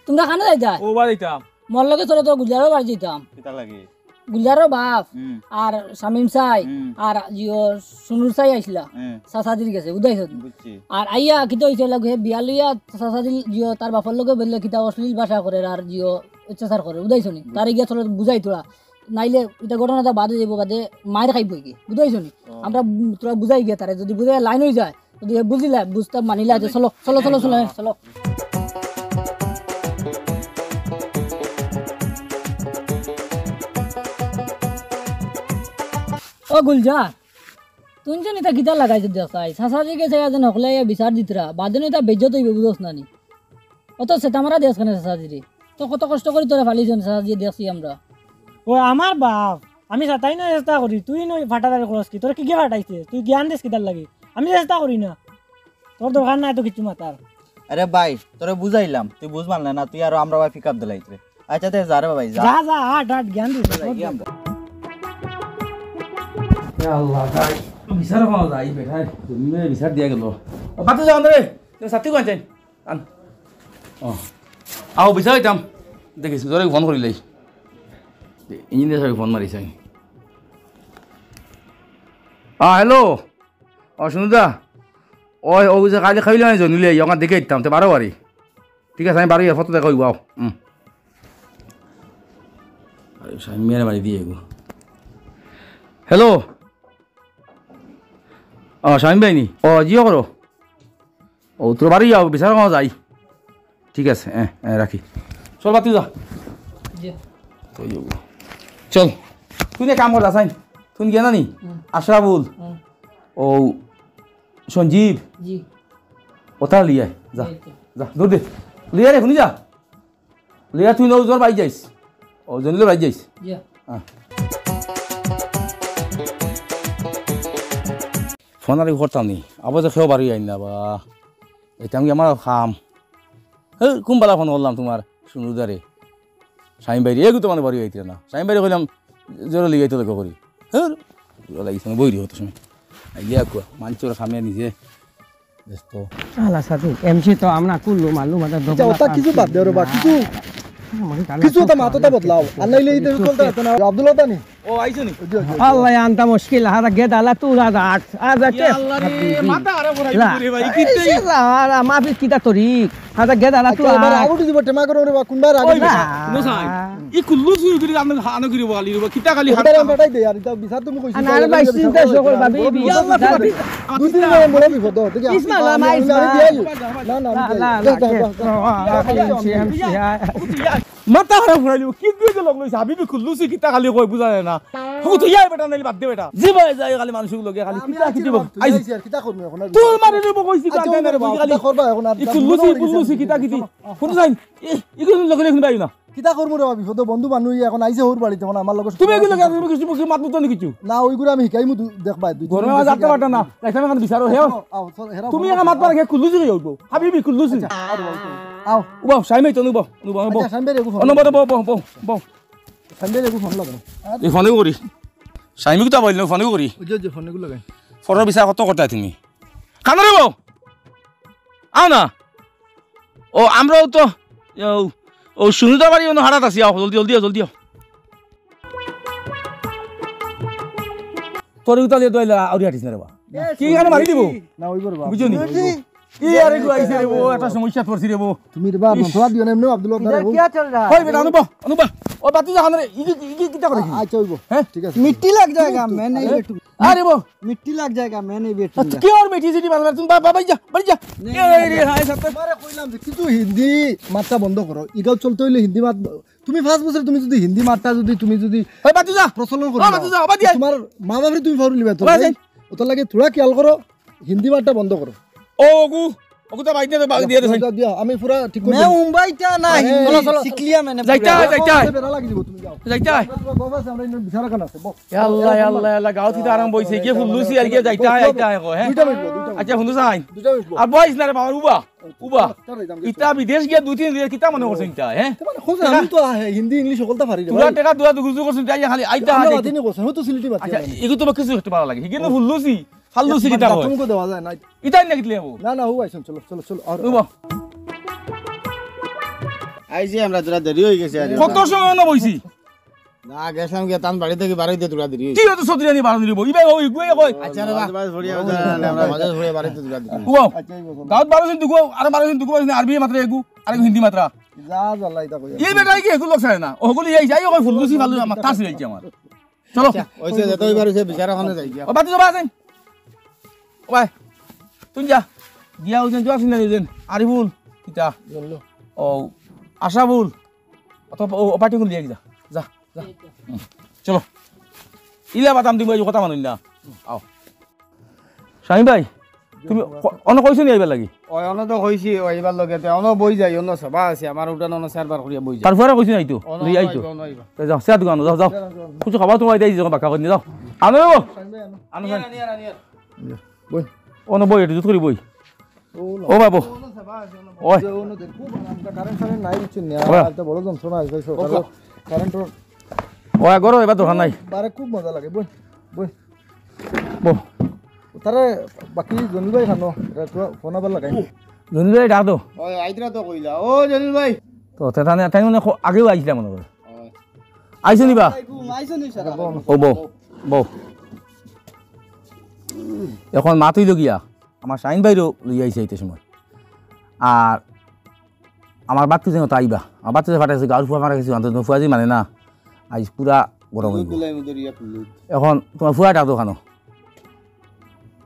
তুমরা কানো যাইতায়? ও বা যাইতাম। মোর লগে চলো তো গুলজারর বাড়ি যাইতাম। কিতা লাগে? গুলজারর বাপ হুম। আর শামিম চাই হুম। আর জিও সুনুর চাই আইছলা। হুম। চাচাজির গেছে, বুঝাইছো? বুঝছি। আর আইয়া কিতা অইছে, লগে বিয়া লইয়া চাচাজি জিও তার বাপর লগে বললে কিতা অশ্লীল ভাষা করে আর জিও অত্যাচার করে, বুঝাইছো নি? তারে গিয়া চলো বুঝাই তোরা। নাইলে ইতা ঘটনাটা বাদে যাইবো, বাদে মাইর খাইবো কি, বুঝাইছো নি? ও। আমরা, উম, তোরা বুঝাই গিয়া তারে, যদি বুঝাই লাইন অই যায়, যদি হে বুঝিলা, বুঝতা মানিলা যে চলো, চলো, চলো, চলো, হ্যাঁ, চলো। ও গুলজার, তুই যেন ইতা কিতা লাগাইছো দেখ চাই, চাচাজি গেছে যেন হকলে আইয়া বিচার দিতরা, বাদে নু ইতা বেইজ্জত অইবো, বুঝোস না নি? অত সেটা মারা দেশ কেনে চাচাজিরে? তো কত কষ্ট করি তোরে ফালিছইন চাচাজি, দেখছি আমরা। ও আমার বাপ, আমি সাতাই নয় চেষ্টা করি, তুই নয় ফাটাদারি খরচ কি, তোরে কি কে ফাটাইছে? তুই জ্ঞান দিস কিতার লাগি? আমি চেষ্টা করি না, তোর দরকার নাই তো কিছু মাতার। আরে ভাই, তোরে বুঝাইলাম, তুই বুঝ মানলে না, তুই আরো আমরা ভাই পিক আপ দিলাইতে। আচ্ছা, তে যা রে ভাই, যা। যা, যা, আট, আট, জ্ঞান দিস। যাই কি আমরা? এ আল্লাহ, ভাই, বিচার পাওয়া যায়, বেটায়, দুনিয়ায় বিচার দিয়া গেল। ও, বাতি যাও রে, তুমি সাথী কোন আছেন? আন। ও। আও, বিচার হইতাম। দেখিস, তোরে ফোন করিলাই। ইঞ্জিনিয়ার সাহেব ফোন মারিস আমি। আ, হ্যালো। ও, শুনু দা। ওই, ও যে কাইলে খাইলে আমি জনিলে, ওখান দেখে দিতাম, তো বারো বারি। ঠিক আছে, আমি বারো ইয়ার ফটো দেখা হইব, আও। হুম। আরে, শামিম মিয়ার বাড়ি দিয়ে এগো। হ্যালো। ও, শামিম ভাই নি? ও, জিও করো। ও, তোর বাড়ি যাও, বিচার করা যাই। ঠিক আছে, হ্যাঁ, হ্যাঁ, রাখি। চল, বাতি যা। জি। তো যাবো। চল, তুই নে কাম কর, আসাইন। তুই গিয়া না নি? হুম। আশরাফুল। হুম। ও, সঞ্জীব। জি। ওটা লিয়ে আয়, যা। এই তো। যা, দৌড় দে। লিয়ে আয় রে, হুনি যা। লিয়া তুই নজর বাই যাইস। ও, জনিলে বাই যাইস। জি। হ্যাঁ। ফোন আর করতাম নি। আবার যে খেয়েও বাড়ি আইন না বা। এটা আমি আমার কাম। হ্যাঁ, কোন বালা ফোন করলাম তোমার? শুনুদারে। শাহিম ভাইরে, এগু তো মানে বাড়ি আইতে না। শাহিম ভাইরে কইলাম, জোরে লিয়ে আইতে দেখো করি। হ্যাঁ, লাগিস না, বই রে হতো সময়। আইয়া কুয়া, মানচোর খামে নিজে। দোস্ত। আলা সাধু, এমসি তো আমরা কুল্লু মাল্লু মাথা আচ্ছা, ওটা কিছু বাদ দে রে বা, কিছু, কিছু ওটা মাথা বদলাও। আর নাইলে এই চলতে আছে না। আব্দুল্লাহ দানি। ও, আইছো নি? জি, জি, জি। আল্লাহ, আনতা মুশকিল, হাদা গেদালা তুরা রাখ। আদা কে? ইয়া আল্লাহ রে, মাথা আরে ঘুরাই লা। দিবি রে ভাই, কিতে? এই যে আলা, মাফি কিতা তরি? হাদা গেদালা আচ্ছা, তুরা এবার রাখ। আগুটি দিব, টেমা করো রে বা, কোনবার আগুটি ওই দিব? না। নো সাই। ই কুল্লু চুরি করি আমরা হানো করি বলি রে বা, কিতা খালি এটা হানো? আমি বেটাই দে, আর এটা বিচার তুমি কইছো, আনার এটা ভাই বিচার চিন্তা করো, সকল ভাবি, বিচার করো। ইয়াল্লা, ভাবি। দুই তিন বার বড় বিপদ, ঠিক আছে? ইসমাইল, আমি, আমি, আমি ইসমাইল। দিয়ে আইও। না, না, আমি না, দিয়ে না, আইও। না, যা, যা, কে? যা, যা, যা, যা, যা, যা, যা। মাথা খারাপ করাইলিব, কি দিয়ে যে লগ লইছে, হাবিবি কুল্লুসি কিতা খালি কয় বুঝা যায় না। হুতু ইয়াই বেটা নাইলে বাদ দে বেটা। জি ভাই, যাই খালি মানুষের লগে খালি আমি কিতা আছি কিতি রে বল। বাবা, তুই আইস। আইছি আর কিতা করবি এখন আর? তোর মারে রে বকইছি আচ্ছা, বাদ দে না রে বাবা, বাবা। কিতা করবা এখন আর? ই কুল্লুসি, কুল্লুসি কিতা কিতি। কোন যাই? এ, ইগুলো লগে রেখে বাইও না। কিতা করমু রে বা, বিপদো বন্ধু মানুষ এখন আইছে ওর বাড়িতে, মানে আমার লগে তুমি এগুলো লগে তুমি কিছু, কিছু মাত মতো নি কিছু। না, ওইগুলো আমি হিকাইমু দু-, দেখবাই, দুই ঘরে তিন মাঝে দিন আটটা বাটা না, রাইতে আমি এখন বিচারো, হেও। আও, আও, চল, হেরাও তুমি বলো। একা মাত পারে কে কুল্লুসি হইব, হাবিবি কুল্লুসি। আচ্ছা, আর বল। আও, উবাও, সাইমে তো উবাও, উবাও, আচ্ছা, উবাও। সাইমে রে, উবাও। অন্য বারে বউ, বউ, বউ, বউ। সামনে দেখো ফোন লাগাও। এই ফোনে করি। সাইমিক তো বললো ফোনে করি। ওই যে, ওই যে ফোনে গুলো লাগাই। ফটো বিচার কত করতে তুমি? কানো রে বউ? আও না। ও, আমরাও তো, ও, ও সুনুদার বাড়ি অনো হারাত আছি, আও, জলদি, জলদি আও, জলদি আও। তোর উতা দিয়ে দইলা, আউরি হাঁটিস না রে বা। কি এখানে মারি দিব? না, ওই বড় বাবা। বুঝছো নি? কি আর একটু আইছে রে বউ, একটা সমস্যা পড়ছি রে বউ। তুমি রে বা, ইস। নথলা দিও না, এমনি আব্দুল আব্দার इधर রে বউ। क्या चल रहा है? কই বেটা, অনুবা, অনুবা। ও বাতি যা, হানরে, ইগি, ইগি কিতা করে কি? আচ্ছা, ওইব। হ্যাঁ? ঠিক আছে। मिट्टी लग जाएगा, मैं नहीं बैठूंगा। আরে বউ। मिट्टी लग जाएगा, मैं नहीं बैठूंगा। কি আর মিটি সিটি বাংলা, তুমি বা-, বাবা যা, বাড়ি যা। नहीं, এ, नहीं, এ, नहीं। হায়, সাথে। তোমারে কইলাম যে কিছু হিন্দি মাতটা বন্ধ করো। ইগাও চলতে হইলে হিন্দি মাত, তুমি পাঁচ বছর তুমি যদি হিন্দি মাতটা যদি তুমি যদি ওই বাতি যা। প্রচলন করো ও না, বাতি যা, বাতি যা। তোমার মা বাপরে তুমি ফাউরি লিবা তো ওই ভাই। যাই। ওটার লাগে থোড়া খেয়াল করো, হিন্দি মাতটা বন্ধ করো। ও ওগু, ওগু তো বাইক দিয়ে দে, বাইক দিয়ে দে, যাও, যাও, যাও, আমি পুরা ঠিক করে मैं দিলাম। मुंबई का ना আরে, हिंदी চলো, চলো। सीख लिया मैंने যাইতে पूरा। হয়, যাইতে হয়। বেড়া লাগি দিব, তুমি যাও। যাইতে হয়। আমরা তোমার বাবা আছে, আমরা এখানে বিচারা খান আছে, বস। ইয়া আল্লাহ, ইয়া আল্লাহ, ইয়া আল্লাহ, গাঁও থেকে আরম্ভ হইছে, গিয়ে ফুল্লুসি আর গিয়ে যাইতে হয়, যাইতে হয়, কো, হ্যাঁ? দুইটা মিনিট, দুইটা মিনিট। আচ্ছা, ফুল্লুস আইন। দুইটা মিনিট, বস। আর বইস না রে বাবা, উবা, উবা। তাড়াতাড়ি যাও, ইতা বিদেশ গিয়া দুই তিন দিন কিতা মনে করছেন ইতা, হ্যাঁ? মানে, খোঁজ আমি তো, হ্যাঁ, হিন্দি, ইংলিশ সকলটা পারি রে তোরা ভাই। টেকা দুয়া দুগুজু করছেন, তাই খালি আইতা আমরা হয়। মাতি নি করছেন, হয়তো সিলেটি মাতি আচ্ছা, হয়। এগু তো কিছু একটা ভালো লাগে। হিগিন ফুল্লুসি, ফাল্লুসি কিতা কয়? দাঁতন কো দেওয়া যায় না। ইতাই না কিতলে হবো? না, না, ও আইছেন, চলো, চলো, চলো। আর উবা। আইছি আমরা, তোরা দেরি হয়ে গেছে আরে। কত সময় না বইছি? না, গেছিলাম গিয়া, তান বাড়ি থেকে বারোইতে তোরা দেরি হয়েছে। কি হতো সত্যি জানি বারো দিন হবো? ইবাই ওই গুয়ে কই? আচ্ছা রে বা। বাস, বাস, ফড়িয়া, বাস, আমরা বাস, ফড়িয়া বাড়িতে তোরা দেরি হয়েছে। উবা। আচ্ছা, এই বসো। গাঁত বারো দিন দুগো, আর বারো দিন দুগো, আরবি মাত্রা এগু, আর হিন্দি মাত্রা। যা, যা, লাই তা কই। এই বেটাই কি এগুলো লোক ছাড়ে না? ওগুলো এই যাই, ওই ফুল্লুসি ফাল্লু আমার তাস হয়ে গেছে আমার। চলো। আচ্ছা, ওই যে যত এবার সে বিচারা খানে যাই গিয়া। ও বাতি জমা আছেন? ও ভাই, তুই যা। গিয়া ওই যে জোয়াসিন না ওই যে আরিফুল, কিতা? ও আশাফুল। অত ও, ও পার্টি কোন দিয়ে যা। যা, যা। হুম, চলো। ইলা বাদাম দিব, এই কথা মানুন না। আও। শাহিন ভাই, তুমি ক-, অনো কইছো নি আইবার লাগি? ওই, অনো তো কইছি, ওই এবার লগে তে, অনো বই যাই, অনো সভা আছে, আমার উঠান অনো চারবার করিয়া বই যাই। তার পরে কইছো নাই তো? অনো তুই আইতো। আইবা, অনো আইবা। তে যাও, চা দোকানো যাও, যাও। যাও, যাও। কিছু খাবা তোমার দেই, যখন বাক্কা করি যাও। আনো, আনো। আনো, আনো। নিয়া, নিয়া, নিয়া। বই। অনো বই, একটু জুত করি বই। ও না। ও বাবু। অনো সভা আছে, অনো ওই। বই। অনো দেখো, আমরা কারেন্ট ফারেন্ট নাই, বুঝছেন না? ওই। আর তো বড় যন্ত্রণা আছে, ভাই, সরকার ওকে। কারেন্ট ওর ওই, গরম, এবার দরকার নাই। বারে খুব মজা লাগে, বই, বই। বউ। তারে বাকি জনি ভাই খানো, এটা একটু ফোন আবার লাগাই। জনি ভাই ডাক দো। ওই, আইতরা তো কইলা। ও, জনি ভাই। তো, তে তানে, তাই মানে খো-, আগেও আইছিলা মনে করে। ওই। আইছো নি বা? আইছো নি স্যার? ও বউ, বউ। এখন মাত অইলো গিয়া, আমার শাহিন ভাইরও লইয়া আইছে এইতে সময়। আর আমার বাদ কিছু তাইবা। আমার বাদ কিছু ফাটাইছে, গাঁর ফুয়া মারা গেছে, আনতে ফুয়া জি মানে না। আইজ পুরা গরম অইবো। দুলাই মুদরিয়া কুলু। এখন তোমার ফুয়া ডাক দো খানো।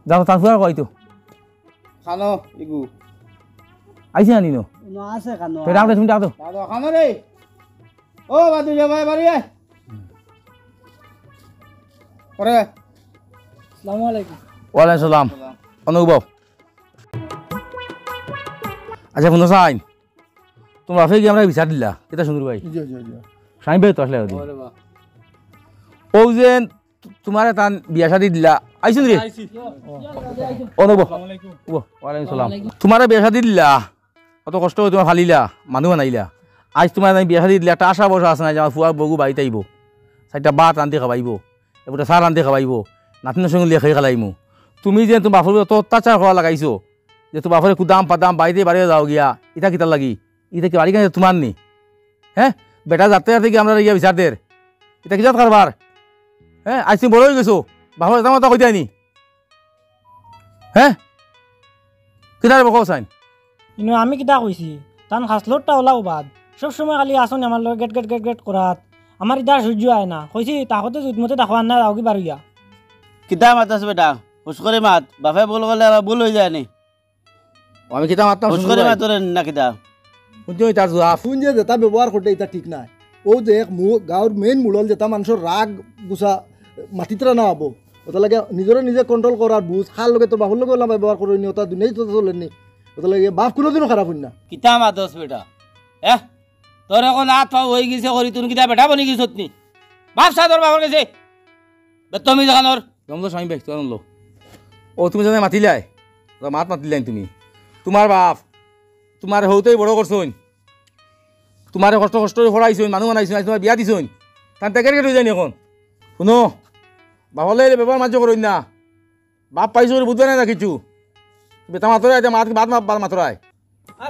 যাও, তার ফুয়া কই তো? খানো, ইগু। আইছে আনি নো? না, আছে খানো। তো ডাক দে, তুমি ডাক দো। ডাক দো, খানো রে। ও, বাদু যা ভাই, বাড়ি আয়। পরে। আসসালামু আলাইকুম। ওয়ালাইকুম সালাম। অনুভব। আচ্ছা, হুনো চাইন। তোমার বাপে কি আমরা বিচার দিলা? এটা সুন্দর ভাই। জি, জি, জি। শাহিন ভাই তো আসলে ওদি। ওরে বাবা। ও যে তোমারে তান বিয়া শাদি দিলা। আইছো রে? আইছি। ও নেবো। আসসালামু আলাইকুম। ও, ওয়ালাইকুম সালাম। তোমারে বিয়া শাদি দিলা। কত কষ্ট করে তোমার ফালিলা, মানুষ বানাইলা। আইজ তোমার আমি বিয়া শাদি দিলে একটা আশা ভরসা আছে না যে আমার ফুয়ার বউগু বাড়িত আইবো, চাইরটা ভাত রান্ধি খাবাইবো, একটা চা রান্ধি খাবাইবো, নাতিনর সঙ্গে লিয়া খাই খালাইমু। তুমি যে তোমার বাপর উপরে অত অত্যাচার করা লাগাইছো, যে তোমার বাপরে কুদাম পাদাম বাড়িতে বাড়িয়ে যাও গিয়া, ইটা কিতার লাগি? ইটা কি বাড়ি কেন তোমার নি? হ্যাঁ, বেটা যাতে যাতে কি আমরা গিয়া বিচার দের, ইটা কিতার কারবার? হ্যাঁ, আইজ তুমি বড় হয়ে গেছো, বাপর এটা মাথা কইতে আইনি। হ্যাঁ? কিতা রে বকো চাইন? ইনো আমি কিতা কইছি? তান খাসলতটা ওলাও বাদ। সব সময় খালি আসন আমার লগে গেট গেট গেট গেট করাত। আমার ইদার সহ্য হয় না। কইছি, তাকতে জুতমতে দেখো আর না যাওগি বারইয়া। কিতা মাতাস বেটা? হুশ করে মাত। বাপে ভুল করলে আবার ভুল হয়ে যায় নি। ও আমি কিতা মাততাম হুশ হুনো করে ভাই। মাত রে না কিতা? হুনছো ইতার জুয়াফ? হুন যে যেটা ব্যবহার করতে ইটা ঠিক নাই। ও যে এক মু-, গাঁওর মেইন মুড়ল যেটা মানুষের রাগ গুছা মাতিতরা না হবো। ওটা লাগে নিজরে নিজে কন্ট্রোল করার বুঝ, খার লগে তোর বাপর লগে ওলা ব্যবহার করো নি, ওটা দুনিয়াই তো চলের নি। ওটা লাগে বাপ কোনোদিনও খারাপ হইন না। কিতা মাতস বেটা? হ্যাঁ? তোর এখন আত পাও হয়ে গেছে করি, তুই কিতা বেটা বনি গেছত নি? বাপ সা তোর বাপর গেছে। বেতমি দেখানোর। দমলো স্বামী ভাই, তোর দমলো। ও তুমি জানে মাতিলাই? ওটা মাত মাতিলাই তুমি। তোমার বাপ, তোমার হৌতেই বড় করছইন। তোমারে কষ্ট কষ্ট করে পড়াইছইন, মানুষ বানাইছইন, আইজ তোমার বিয়া দিছইন। তান টেকের গেট অই যায়নি অখন। হুনো, বাফর লগে ব্যবহার মার্জ করইন না। বাফ পাইছো বুঝবা নায় না কিচ্ছু। বেটা মাতরায়, মাত, বাদ মা-, বাদ মাতরায়।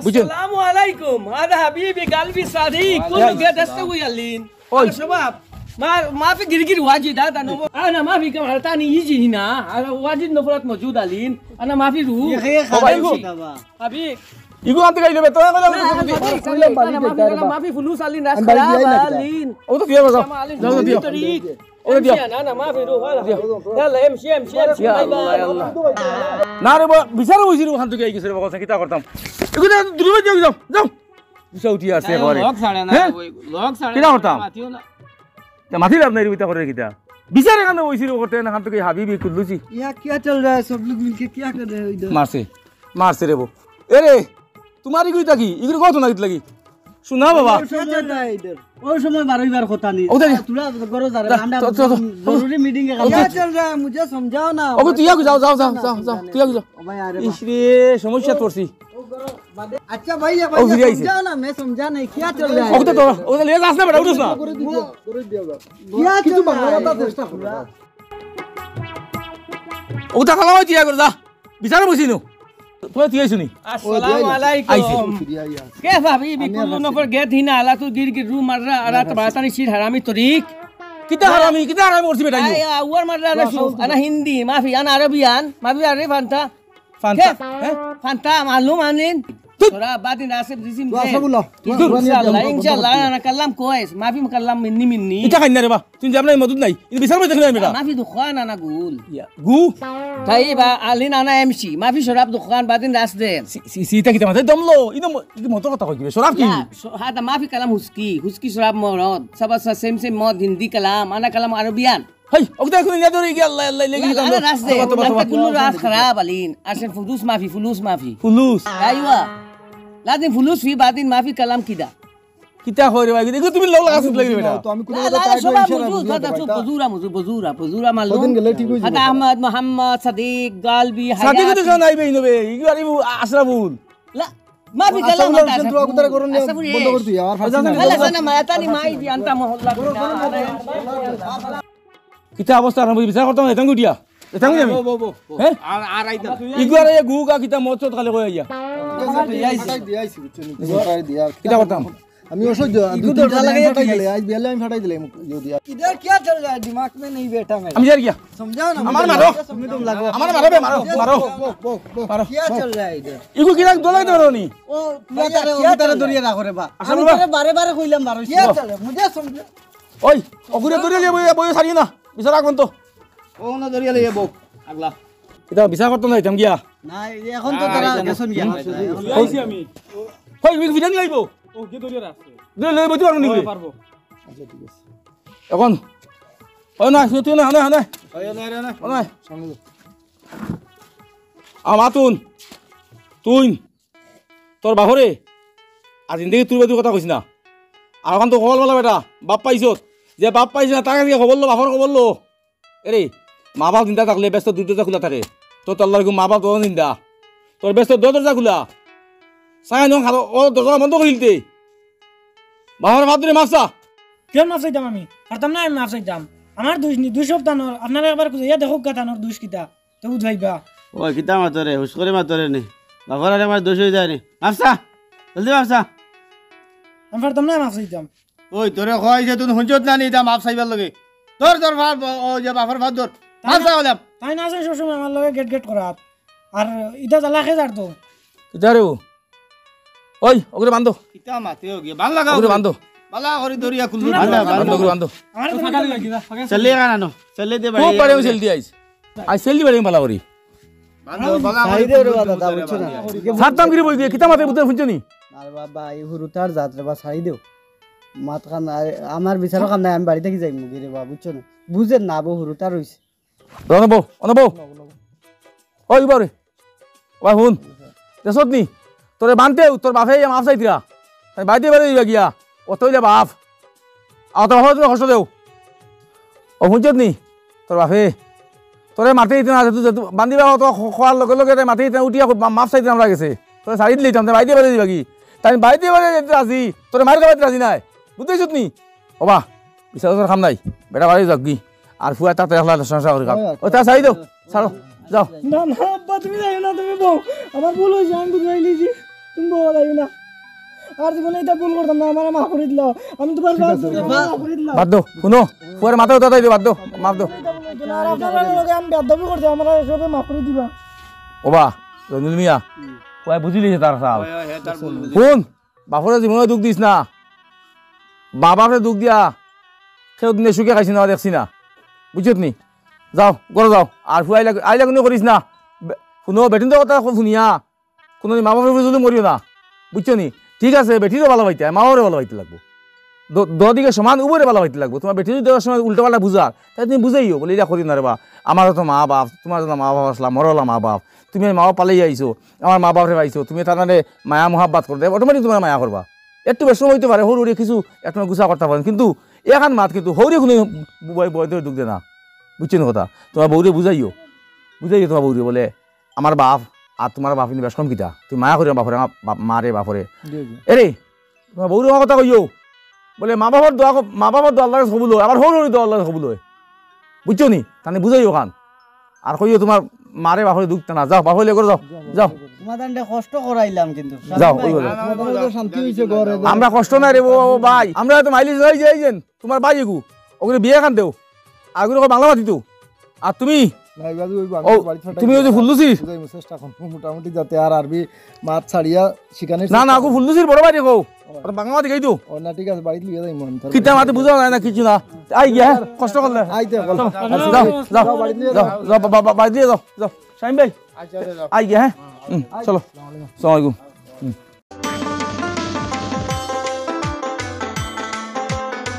বুঝছেন? السلام عليكم. هذا حبيبي قلبي صديق. كل قد استوي اللين. ওই। شباب. ما، ما في قرقر واجد هذا نمو. أنا ما في كم حتى أنا يجي هنا. هذا واجد نفرات موجود اللين. أنا ما في روح. يا أخي، يا أخي، حبيبي. حبيبي. ইগু আনতে গাইলে বেটা, না, না, না, না, না, না, মাফি ফুলুস আলিন, রাস খারাপ আলিন। ও তো ফিরে যাও। যাও, যাও, দিও। ওরে দিও। না, না, মাফি রু, ওরে। ইয়াল্লা, এমশি, এমশি, এমশি, ইয়া বাই, আল্লাহ, বাই। ইয়া আল্লাহ। না রে বা, বিচারো বইছি রে, অখান থাকি আই গেছে রে বা, কিতা করতাম? ইগু তো দূরে যাও, যাও, যাও। গুছা উঠি আছে একেবারে। লগ ছাড়ে না, হ্যাঁ? ওই লগ ছাড়ে কিতা না, করতাম? মাতিও না। তা মাতি লাভ নাই রে, ইতা করে কিতা? বিচার এখানে বইছি রে, করতে না, অখান থাকি হাবিবি কুদ্দুসি। ইয়া কিয়া চল রা হ্যায়? সব লোক মিলকে কিয়া কর রা হ্যায় ইধর? মারছে। মারছে রে বউ। এ রে, তুমার ইগু ইতা কি? ইগুরে কত না কিতা লাগি? শুনা বাবা। ওই সময় না, ওই সময় বারইবার কথা নি। ওদের তোরা গরো যারে, যা, আমরা তো, তো, তো। জরুরি মিটিং এ। ওকে। क्या चल रहा है? मुझे समझाओ ना। ওকে, তুই আগে যাও, যাও, যাও, যাও, যাও, তুই আগে যাও। ও ভাই, আরে ইস রে, সমস্যা পড়ছি। अच्छा भाई, ও, ভাই, ফিরে আইছে। समझाओ ना, मैं समझा नहीं, क्या चल रहा है? ওকে তো, ওকে লিয়ে যাস না বেটা, উঠোস না। क्या चल रहा है? ওটা খালা হয়, তুই আগে যা। বিচারে বসি নু। তুই, তুই আইসু নি? আসসালামু আলাইকুম। আইছে। কে ভাবি, বিকুল নফর গেট হিনা আলা তু গির গির রু মাররা, আলা তো বাতানি শির হারামি তরিক। কিতা হারামি, কিতা হারামি করছি বেটা ইনো? আই, আ, উয়ার মাররা আনা শু-, আনা হিন্দি, মাফি, আনা আরবিয়ান, মাফি আরে ফান্তা। ফান্তা, কে? হ্যাঁ? ফান্তা, মালুম আনিন। তোরা বাদিন রাসে দিসিম দে। ইনশাআল্লাহ, ইনশাআল্লাহ, আনা কালাম কয়েস, মাফি কালাম মিন্নি মিন্নি। ইটা খাইন না রে বা। তুই যাবি না, এই মদত নাই। ইনি বিচার বই দেখলে আমি এটা। মাফি দুখান আনা গুল। ইয়া, গু? তাই বা আলিন আনা এমসি। মাফি শরাব দুখান বাদিন রাস দেন। সি, সি, সি, ইটা কিতা মাথায় দমলো? ইনো ম-, ইনো মতো কথা কই কিবে? শরাব কি? ইয়া, শ-, হা, তা মাফি কালাম হুসকি। হুসকি শরাব মরদ। সব আছে সেম সেম মদ হিন্দি কালাম। আনা কালাম আরবিয়ান। হেই, ওকে দেখো, ইয়া ধরে গিয়া আল্লাহ, আল্লাহ, লেগে আল্লাহ, গেলাম। আল্লাহ রাস দেন। তোমার, তোমার, আল্লাহ তোমার, কুল্লু তোমার, রাস তোমার। খারাপ আলিন। আসে ফুলুস মাফি, ফুলুস মাফি। ফুলুস? আইওয়া। লাদিন ফুলুস ফি বাদিন মাফি কালাম কিদা? কিতা কয় রে ভাই? এগুলো তুমি লগ লাগাছ লাগি বেটা। তো আমি কোনো না, কথা না, তাই সবাই ইশারা মজুদ, বুঝিয়ে কথা দেবো, চুপ, এটা। বজুরা, মজুদ, বজুরা, বজুরা মালুম। কদিন গেলে ঠিক হয়ে যাবে। হাতা আহমদ, মোহাম্মদ, সাদিক, গালবি, সাদিক হায়াত। তো জানাই বেই নবে। ইগু আরে আশরাফুল। লা, মাফি আচ্ছা, কালাম বলো, আতা হোসেন, আশরাফুল। তোরা কোথায় করো নিয়ে আশরাফুল বন্ধ রে। করে তুই, আমার ফাঁসি আচ্ছা, নাই। আচ্ছা, না, মায়াতানি মাই দি আনতা মহল্লা কিতা অবস্থা, আমি বিচার করতাম না, এতাম গুটিয়া। এতাম গুটিয়া আমি। বউ, বউ, বউ, বউ। হ্যাঁ? আর, আর আইতাম। ইগুয়ারে এ গুগা কিতা মদ চদ খালি কই আইয়া। ফাটাই দিয়া আইছি, বুঝছো নি? ফাটাই দিয়া। কিতা করতাম? আমি অসহ্য, ইগু দুই তিন দরজা দিন লাগাইয়া ফাটাই দিলে, আইজ বিয়ালে আমি ফাটাই দিলে, ইউ দিয়া। इधर क्या चल रहा है? दिमाग में नहीं बैठा मैं। আমি যাই গিয়া। समझाओ ना। আমার मुझे। মারো। तुम लगो। আমার মারো বে, মারো, মারো। বউ, বউ, বউ, বউ। মারো। क्या चल रहा है इधर? ইগু কিতা দলাই ধরো নি? ओ, भैया, তারে, क्या তারে चल रहा है? ধরিয়া রাখো রে বা। আসলে আমি বা- তারে বারে বারে কইলাম, মারো। क्या चल रहा है? मुझे समझा। ওই, অগুরে ধরে লিয়ে বইয়া, বইয়া সারিও না। বিচার আগুন তো। ও না ধরিয়া লিয়ে বউ। আগলা। এটা বিচার করতাম না, যাইতাম গিয়া। না, এই এখন তো তারা গেছন গিয়া। আইছি আমি। ওই, ওই ফিরে নিয়ে আইবো। ও, কে ধরিয়া রাখছে? ধরে লই বইতে পারবো নি? ও, পারবো। আচ্ছা, ঠিক আছে। এখন, ওই না, শুনে তুই না, না, না। ওই, না, না, না। ওই না। সামনে যাও। আ, মাতুন, তুই তোর বাফরে আর জিন্দেগি তুই বাদু কথা কইস না। আর অখান তো কপাল বালা বেটা, বাফ পাইছত। যে বাফ পাইছে না, তার কাছে খবর লো, বাফর খবর লো। এরে, মা বাফ জিন্দা থাকলে বেহেস্তর দুই দরজা খুলা থাকে। তোর তো আল্লাহর হুকুম মা বাফ তখন জিন্দা। তোর বেহেস্তর দুই দরজা খুলা। সায়া নং খালো, ও দরজা বন্ধ করি দিতে। বাফর ফাদরে মাফ চা। কেন মাফ চাইতাম আমি? পারতাম না আমি মাফ চাইতাম। আমার দুষ নি, দুষ সব তানোর। আপনারা একবার খুঁজাইয়া দেখউক্কা তানোর দুষ কিতা। তে বুঝাইবা। ওই, কিতা মাতরে, হুশ করি মাতরে নি। বাফর আরে আমার দোষ অই যায় নি। মাফ চা। জলদি মাফ চা। আমি পারতাম না মাফ চাইতাম। ওই, তোরে কইছে তুই হুনছত না নি, ইতা মাফ চাইবার লগে। ধর, ধর, বাফ, ও, ওই যে বাফর ফাদ ধর। মাফ চা বললাম। তাইন আছে সবসময় আমার লগে গেট গেট করাত। আর ইতা জ্বালা খে যার তো। কিতা রে ও? ওই, ওগুরে বান্ধো। কিতা মাতে ওগুরে? বান্ধ লাগা ওগুরে ওগুরে। বান্ধো। বালা করি ধরিয়া খুলবি। বান্ধো, বান্ধো। বান্ধো, ওগুরে বান্ধো। আমার তো ফাঁকা দিবা, কিবা ফাঁকা চলে গা না, নো। চলে দে বাড়ি। খুব বাড়ি আমি সেল দিয়ে আইস। আই সেল দি বাড়ি আমি বালা করি। বান্ধো, বালা করি সাইডে ওরে খুলবি, বাবা, বুঝতে বুঝছো না? পারবি। ছাড়তাম গিরি বই গিয়ে, কিতা মাতে বুঝতে শুনছো নি? আরে বাবা, এই হুরুতার জাত রে বা, সারি দেও। মাত কাম নাই, আমার বিচারও কাম নাই, আমি বাড়ি থাকি যাইমু গিরে বা, বুঝছো না? বুঝেন না, বউ হুরুতার রইছে। অনো বউ, অনো বউ। ওই, উবা রে। ওই, হুন। দেশত নি? তোরে বানতে, তোর বাফে ইয়া মাফ চাইতিরা। তাই বাইতে বাইরে দিবা গিয়া। অত অইলে বাফ। আর তোর বাফে তুমি কষ্ট দেও। ও, হুনছত নি? তোর বাফে। তোরে মারতে দিতে না, যেহেতু, যেহেতু বান্দিবা, অত খ-, খোয়ার লগে লগে তাই মারতে দিতে না, উঠিয়া মা-, মাফ চাইতে আমরা গেছে। তোরে সারি দিলে দিতাম, তাই বাইতে বাইরে দিবা কি? তাই বাইতে বাইরে যেতে রাজি, তোরে মার খাওয়াইতে রাজি নাই। বুঝতে পারছত নি? ওবা। বিচার তোর কাম নাই। বেটা বাড়ি যাউক গি। আর ফুয়া তাতে একলা সংসার করি খাও। ও তা চাই দেও। ছাড়ো। যাও। না, না, আব্বা, তুমি যাইও না, তুমি বও। আমার ভুল অইছে, আমি বুঝাই লিছি। তুমি বও, যাইও না। আর জীবনে ইতা ভুল করতাম না, আমারে মাফ করি দিলাও। আমি তুমার বাপ, মাফ করি দিলাও। বাদ দেও, হুনো। ফুয়ার মাথা উঠাই দিও, বাদ দেও, মাফ দেও। আর আপনার লগে আমি বেয়াদবি করছি, আমারে সবে মাফ করি দিবা। ওবা, জয়নুল মিয়া, ফুয়ায় বুঝিলিছে তার চাল। হুন, বাপরে জীবনে দুখ দিস না। মা বাপরে দুখ দিয়া কেউ দিনে সুখে খাইছি না, দেখছি না। বুঝছত নি? যাও, ঘরো যাও। আর ফুয়া আইলা, আইলা কুনু করিস না। বে-, হুনো, বেটিন্তর কথা হুনিয়া কুনুদিন মা বাপর উপরে জুলুম করিও না। বুঝছো নি? ঠিক আছে, বেটিরেও ভালা পাইতে, মা বাপরেও ভালা পাইতে লাগবো। দ-, দুদিকে সমান উভয়রে ভালা পাইতে লাগবো। তুমার বেটি যদি দেওয়ার সময় উল্টা পাল্টা বুঝার, তাইলে তুমি বুঝাইও, বলে, "ইটা করিও না রে বা, আমারও তো মা বাপ, তুমার তো মা বাপ আছলা, মোরও অলা মা বাপ। তুমি মা বাপ পালাইয়া আইছো, আমার মা বাপরে পাইছো, তুমি তারারে মায়া মোহাব্বত করো, automatic তুমারে মায়া করবা।" একটু বেশি সময় অইতে পারে, হুরু হুরি কিছু একটু গুছা করতা পারইন, কিন্তু এখান মাত কিন্তু হুরুরে কুনু বউ-, বউরে দুখ দে না। বুঝছো নি কথা? তুমার বউরে বুঝাইও, বুঝাইও তুমার বউরে, বলে, আমার বাপ আর তুমার বাপ ইনো বেশ কম কিতা? তুমি মায়া করিও বাপরে, আমার বাপ, মারে বাপরে। জি, জি। এরে, তুমার বউরে আমার কথা কইও। বলে, মা বাপর দোয়া ক-, মা বাপর দোয়া আল্লার কাছে কবুল অয়, আবার হুরু হুরি দোয়া আল্লার কাছে কবুল অয়। বুঝছো নি? তানে বুঝাইও খান। আর কইও তুমার মারে বাপরে দুখ দে না। যাও, বাপরে লইয়া ঘরো যাও। যাও। তুমার তানরে কষ্ট করাইলাম কিন্তু। যাও, ওই ঘরো। তুমার তানরে তো শান্তি অইছে ঘরো। আমরা কষ্ট নাই রে বা, ও ভাই। আমরা তো মাইলি যাই, যাই যেন। তুমার ভাই এগু। ওগুরে বিয়া খান দেও। আগুরে কও বাংলা মাতিতো। আর তুমি? না, এবার ওই বাংলা ও, বাড়িত ফাটাই তুমি ওই যে দিবা। ফুল্লুসি? বুঝাইমু চেষ্টা করমু মোটামুটি যাতে আর আরবি মাত ছাড়িয়া শিখানির না, না, চেষ্টা আগু করমু। ফুল্লুসির বড় ভাইরে কও। ওটা বাংলা মাতি গাই তো। ও না, ঠিক আছে, বাড়িত লইয়া যাইমু আমি তাহলে। কিতা মাতে বুঝা যায় না কিছু না। আই গিয়া, হ্যাঁ, কষ্ট করলে। আইতে বল। যাও, যাও, যাও, বাড়িত লইয়া যাও, যাও। যাও, বা-, বা-, বা-, বাড়িত লইয়া যাও, যাও। শাহিম ভাই, আচ্ছা, আচ্ছা, যাও। আই গিয়া, হ্যাঁ? হুম, চলো। আসসালামু আলাইকুম। হুম।